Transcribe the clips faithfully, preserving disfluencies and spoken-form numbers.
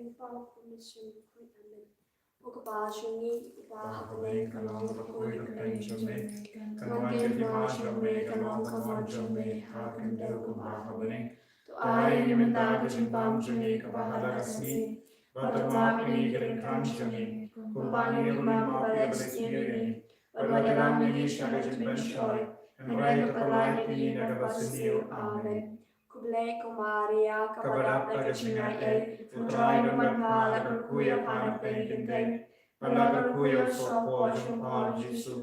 Kynmaw kum shym khuid. Amen. Ko Kpa jong ngi uba ha bneng, ka long ka bakhuid ka kyrteng jong me. Kan wan ka hima jong me, kan long ka mon jong me ha ka khyndew kumba ha bneng. To ai ïa ngi mynta ka jingbam jong ngi kaba ha la ka sngi. Bad to map ïa ngi ki ryngkang jong ngi, kumba ngi ruh ngi map ïa kiba sniew ïa ngi. Bad wat ïalam ïa ngi sha ka jingpynshoi, hynrei to pynlait ïa ngi na kaba sniew. Amen. Khublei ko Maria, kaba dap da ka jingaiei, U Trai u don bad pha. La kyrkhu ïa pha na pdeng ki kynthei, bad la kyrkhu ïa u soh por jong pha u Jisu.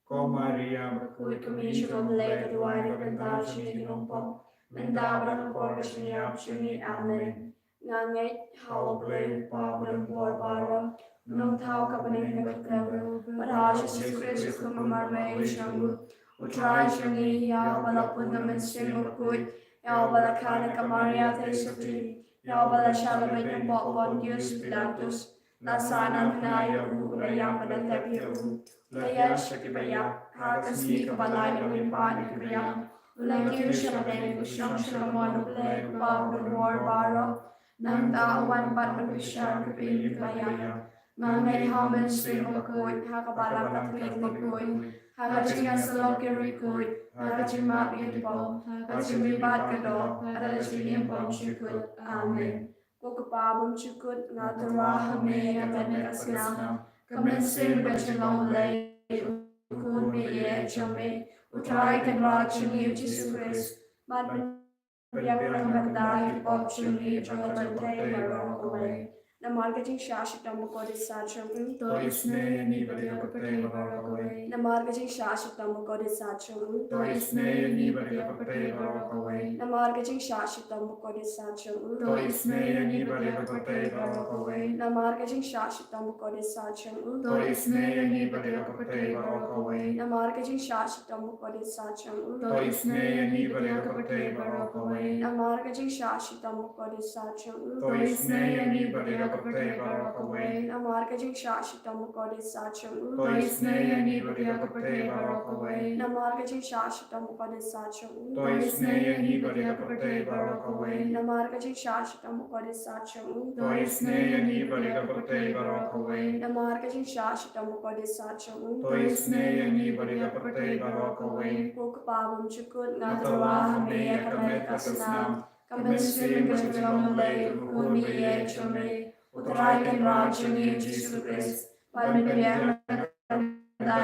Ko Maria bakhuid, ka Mei jong U Blei, ka duwai na ka bynta jong ngi ki nongpop, mynta bad ha ka por ka jingïap jong ngi. Amen. Nga ngeit ha U Blei U Kpa ba don bor baroh, U Nongthaw ka bneng bad ka khyndew, bad ha U Jisu Khrist, U Khun bymmarwei jong U, U Trai jong ngi, ïa uba la pun na u Mynsiem Bakhuid, ïa uba la khang da ka Maria Theisotti, ïa uba la shah lyndet hapoh Pontius Pilatus, la sahnarphna ïa U, la ïap bad la tep ïa U, la ïaid sha kiba ïap, ha ka sngi kaba lai U la mihpat na ka riang, U la kiew sha bneng, U shong sha ka mon U Blei U Kpa ba don bor baroh. Nangta U wan pat ban bishar ïa kiba im kiba ïap. Nga ngeit ha U Mynsiem Bakhuid, ha ka Balang Katholik bakhuid, ha ka jingïasyllok ki riewkhuid, ha ka jingmap ïa ki pop, ha ka jingmihpat ka doh, ha ka jingim bymjukut. Amen. Ko Kpa bymjukut, nga tyrwa ha me ïa ka met ka snam, ka mynsiem ka jinglong lei, U Khun baieit jong me, U Trai Kynrad jong ngi U Jisu Khrist, ban pynbiang na ka bynta ki pop jong ngi bad jong ka pyrthei baroh kawei. Namar ka jingshah shitom bakordit sat jong U, to isynei ïa ngi bad ïa ka pyrthei baroh kawei. Namar ka jingshah shitom bakordit sat jong U, to isynei ïa ngi bad ïa ka pyrthei baroh kawei. Namar ka jingshah shitom bakordit sat jong U, to isynei ïa ngi bad ïa ka pyrthei baroh kawei. Namar ka jingshah shitom bakordit sat jong U, to isynei ïa ngi bad ïa ka pyrthei baroh kawei. Namar ka jingshah shitom bakordit sat jong U, to isynei ïa ngi bad ïa ka pyrthei baroh kawei. Namar ka jingshah shitom bakordit sat jong U, to isynei ïa ngi bad ïa ka pyrthei baroh kawei. Namar ka jingshah shitom bakordit sat jong U, to isynei ïa ngi bad ïa ka pyrthei baroh kawei. Namar ka jingshah shitom bakordit sat jong U, to isynei ïa ngi bad ïa ka pyrthei baroh kawei. Namar ka jingshah shitom bakordit sat jong U, to isynei ïa ngi bad ïa ka pyrthei baroh kawei. Namar ka jingshah shitom bakordit sat jong U, to isynei ïa ngi bad ïa ka pyrthei baroh kawei. Ko Kpa bymjukut, nga tyrwa ha me ïa ka met ka snam, ka mynsiem ka jinglong lei, U Khun baieit jong me, U Trai Kynrad jong ngi U Jisu Khrist, ban pynbiang na ka bynta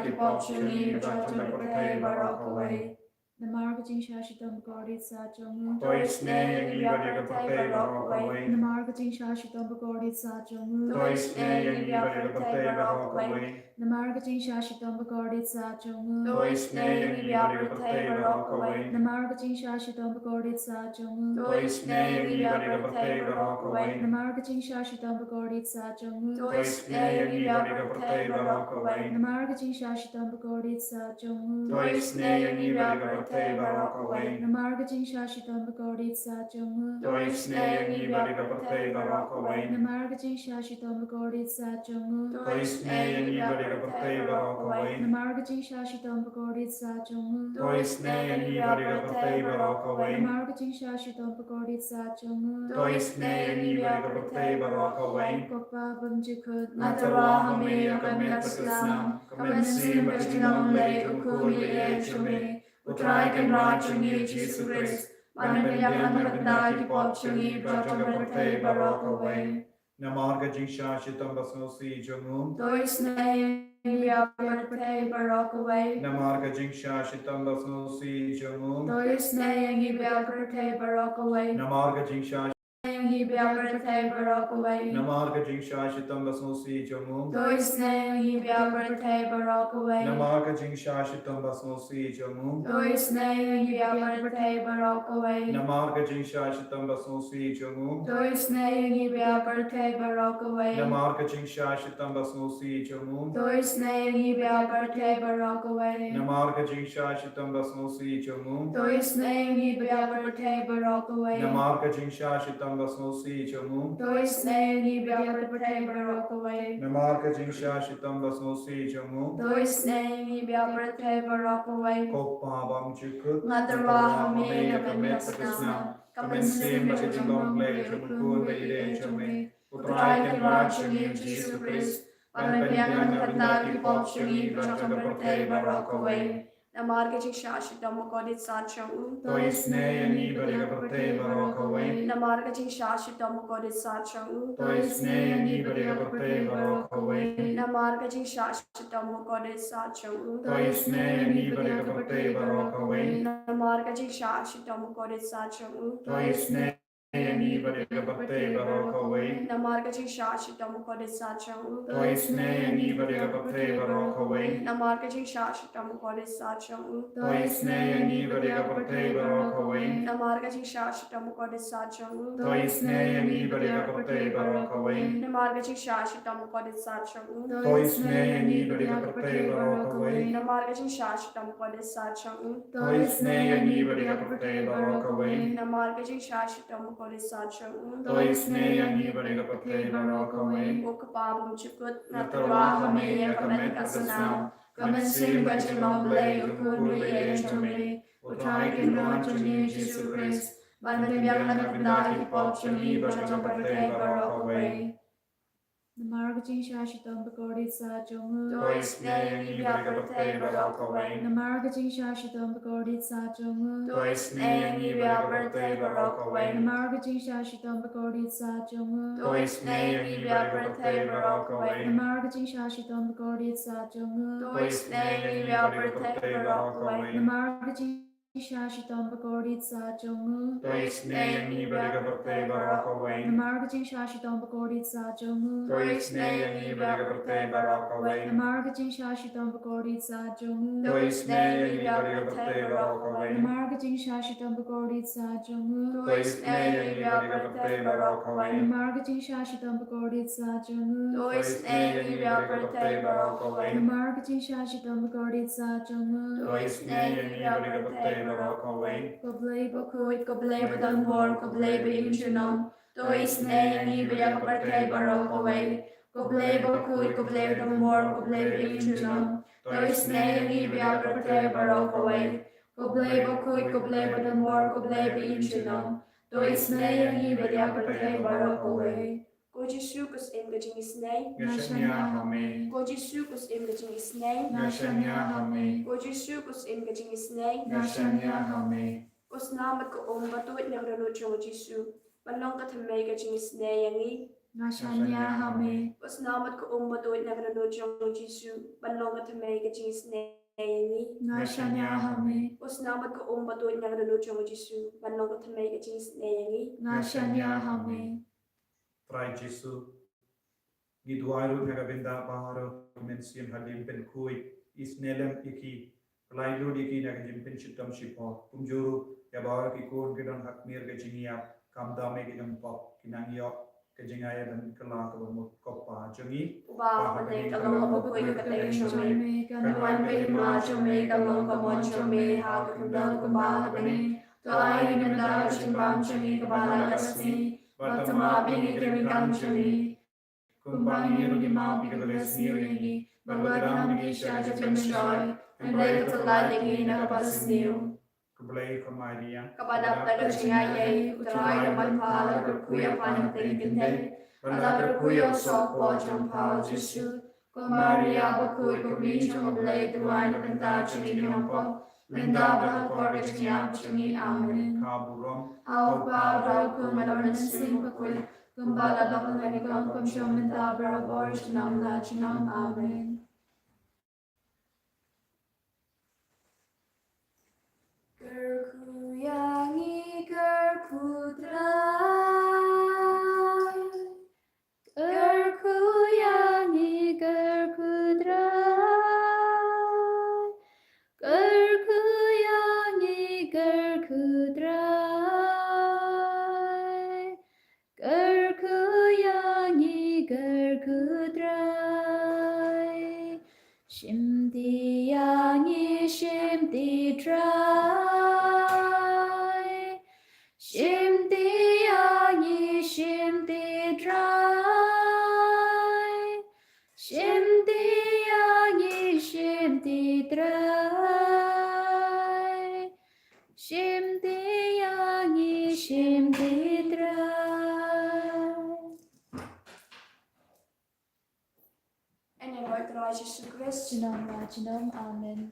ki pop jong ngi bad jong ka pyrthei baroh kawei. Namar ka jingshah shitom bakordit sat jong U, to isynei ïa ngi bad ïa ka pyrthei baroh kawei. Namar ka jingshah shitom bakordit sat jong U, to isynei ïa ngi bad ïa ka pyrthei baroh kawei. Namar ka jingshah shitom bakordit sat jong U, to isynei ïa ngi bad ïa ka pyrthei baroh kawei. Namar ka jingshah shitom bakordit sat jong U, to isynei ïa ngi bad ïa ka pyrthei baroh kawei. Namar ka jingshah shitom bakordit sat jong U, to isynei ïa ngi bad ïa ka pyrthei baroh kawei. Namar ka jingshah shitom bakordit sat jong U, to isynei ïa ngi bad ïa ka pyrthei baroh kawei. Namar ka jingshah shitom bakordit sat jong U, to isynei ïa ngi bad ïa ka pyrthei baroh kawei. Namar ka jingshah shitom bakordit sat jong U, to isynei ïa ngi bad ïa ka pyrthei baroh kawei. Namar ka jingshah shitom bakordit sat jong U, to isynei ïa ngi bad ïa ka pyrthei baroh kawei. Namar ka jingshah shitom bakordit sat jong U, to isynei ïa ngi bad ïa ka pyrthei baroh kawei. Ko Kpa bymjukut, nga tyrwa ha me ïa ka met ka snam, ka mynsiem ka jinglong lei, U Khun baieit jong me, U Trai Kynrad jong ngi U Jisu Khrist, ban pynbiang na ka bynta ki pop jong ngi bad jong ka pyrthei baroh kawei. Namar ka jingshah shitom basngewsih jong U, to isynei ïa ngi bad ïa ka pyrthei baroh kawei. Namar ka jingshah shitom basngewsih jong U, to isynei ïa ngi bad ïa ka pyrthei baroh kawei. Namar ka jingshah ïa ngi bad ïa ka pyrthei baroh kawei. Namar ka jingshah shitom basngewsih jong U, to isynei ïa ngi bad ïa ka pyrthei baroh kawei. Namar ka jingshah shitom basngewsih jong U, to isynei ïa ngi bad ïa ka pyrthei baroh kawei. Namar ka jingshah shitom basngewsih jong U, to isynei ïa ngi bad ïa ka pyrthei baroh kawei. Namar ka jingshah shitom basngewsih jong U, to isynei ïa ngi bad ïa ka pyrthei baroh kawei. Namar ka jingshah shitom basngewsih jong U, to isynei ïa ngi bad ïa ka pyrthei baroh kawei. Namar ka jingshah shitom basngewsih jong U, to isynei ïa ngi bad ïa ka pyrthei baroh kawei. Namar ka jingshah shitom basngewsih jong U, to isynei ïa ngi bad ïa ka pyrthei baroh kawei. Ko Kpa bymjukut, nga tyrwa ha me ïa ka met ka snam, ka mynsiem bad ka jinglong Blei jong U Khun ba ïeit jong me, U Trai Kynrad jong ngi U Jisu Khrist, ban pynbiang na ka bynta ki pop jong ngi bad jong ka pyrthei baroh kawei. Namar ka jingshah shitom bakordit sat jong u, to isynei ïa ngi bad ïa ka pyrthei baroh kawei. Namar ka jingshah shitom bakordit sat jong u, to isynei ïa ngi bad ïa ka pyrthei baroh kawei. Namar ka jingshah shitom bakordit sat jong u, to isynei ïa ngi bad ïa ka pyrthei baroh kawei. Namar ka jingshah shitom bakordit sat jong u, to isynei ïa ngi bad ïa ka pyrthei baroh kawei. Namar ka jingshah shitom bakordit sat jong u, to isynei ïa ngi bad ïa ka pyrthei baroh kawei. Namar ka jingshah shitom bakordit sat jong u, to isynei ïa ngi bad ïa ka pyrthei baroh kawei. Namar ka jingshah shitom bakordit sat jong u, to isynei ïa ngi bad ïa ka pyrthei baroh kawei. Namar ka jingshah shitom bakordit sat jong u, to isynei ïa ngi bad ïa ka pyrthei baroh kawei. Namar ka jingshah shitom bakordit sat jong u, to isynei ïa ngi bad ïa ka pyrthei baroh kawei. Namar ka jingshah shitom bakordit sat jong u, to isynei ïa ngi bad ïa ka pyrthei baroh kawei. Ko Kpa bymjukut, nga tyrwa ha me ïa ka met ka snam, ka mynsiem bad ka jinglong Blei U Khun ba ïeit jong me, U Trai Kynrad jong ngi U Jisu Khrist, ban pynbiang na ka bynta ki pop jong ngi bad jong ka pyrthei baroh kawei. Namar ka jingshah shitom bakordit sat jong u, to isynei ïa ngi bad ïa ka pyrthei baroh kawei. Namar ka jingshah shitom bakordit sat jong u, to isynei ïa ngi bad ïa ka pyrthei baroh kawei. Namar ka jingshah shitom bakordit sat jong u, to isynei ïa ngi bad ïa ka pyrthei baroh kawei. Namar ka jingshah shitom bakordit sat jong u, to isynei ïa ngi bad ïa ka pyrthei baroh kawei. Namar ka jing jingshah shitom bakordit sat jong u, to isynei ïa ngi bad ïa ka pyrthei baroh kawei. Namar ka jingshah shitom bakordit sat jong u, to isynei ïa ngi bad ïa ka pyrthei baroh kawei. Namar ka jingshah shitom bakordit sat jong u, to isynei ïa ngi bad ïa ka pyrthei baroh kawei. Namar ka jingshah shitom bakordit sat jong u, to isynei ïa ngi bad ïa ka pyrthei baroh kawei. Namar ka jingshah shitom bakordit sat jong u, to isynei ïa ngi bad ïa ka pyrthei baroh kawei. Namar ka jingshah shitom bakordit sat jong u, to isynei ïa ngi bad ïa ka pyrthei baroh kawei. Ko Blei bakhuid, ko Blei badonbor, ko Blei ba im junom, to isynei ïa ngi bad ïa ka pyrthei baroh kawei. Ko Blei bakhuid, ko Blei badonbor, ko Blei ba im junom, to isynei ïa ngi bad ïa ka pyrthei baroh kawei. Ko Blei bakhuid, ko Blei badonbor, ko Blei ba im junom, to isynei ïa ngi bad ïa ka pyrthei baroh kawei. Ko Jisu, ko Syiem ka jingisynei, nga shaniah ha me. Ko Jisu, ko Syiem ka jingisynei, nga shaniah ha me. Ko Jisu, ko Syiem ka jingisynei, nga shaniah ha me. Ko snam bad ka um ba tuid na ka dohnud jong u Jisu, ban long ka thymmei ka jingisynei ïa ngi, nga shaniah ha me. Ko snam bad ka um ba tuid na ka dohnud jong u Jisu, ban long ka thymmei ka jingisynei ïa ngi, nga shaniah ha me. Ko snam bad ka um ba tuid na ka dohnud jong u Jisu, ban long ka thymmei ka jingisynei ïa ngi, nga shaniah ha me. Trai Jisu, ngi duwai ruh na ka bynta baroh ki mynsiem hadien pynkhuid, isynei lem ïa ki, pynlait lut ïa ki na ka jingpynshitom shipor. Kumjuh ruh ïa baroh ki khun ki don ha khmih ka jingïap, khamtam ïa ki nongpop, ki nang ïoh ka jingïadon kylla kaba mut. Ko Pa jong ngi uba ha bneng, ka long ha bakhuid ka kyrteng jong me, kan wan ka hima jong me, kan long ka mon jong me ha ka khyndew kumba ha bneng. To ai ïa ngi mynta ka jingbam jong ngi kaba la ka sngi, bad tang map ïa ngi ki ryngkang jong ngi, kumba ngi ruh ngi map ïa kiba la sniew ïa ngi. Bad wat ram ïa ngi sha ka jingpynshoi, hynrei to pynlait ïa ngi na kaba sniew. Ko Blei, ko Maria, kaba dap da ka jingaiei, U Trai u don bad pha, la kyrkhu ïa pha na ka bynta ki kynthei, bad la kyrkhu ïa u sohpop jong pha U Jisu. Ko Maria bakhuid, ko Kmie jong U Blei, duwai na ka bynta jong ngi ki nongpop, mynta bad ha ka por ka jingïap jong ngi. Amen. Ka burom ha U Kpa, ha U Khun bad ha U Mynsiem Bakhuid, kumba la long ha kane ka por, kumjuh mynta, barabor, junom la junom. Amen. Kyrkhu ïa ngi, kyrkhu Trai. Kyrkhu ïa ngi, kyrkhu Trai. Kyrkhu ïa ngi, kyrkhu Trai. Kyrkhu ïa ngi, kyrkhu Trai. Shimti ïa ngi, shimti Trai. Shimti ïa ngi, shimti Trai. Shimti ïa ngi, shimti Trai. Shimti ïa ngi, shim Jisu Khrist. Junom la junom. Amen.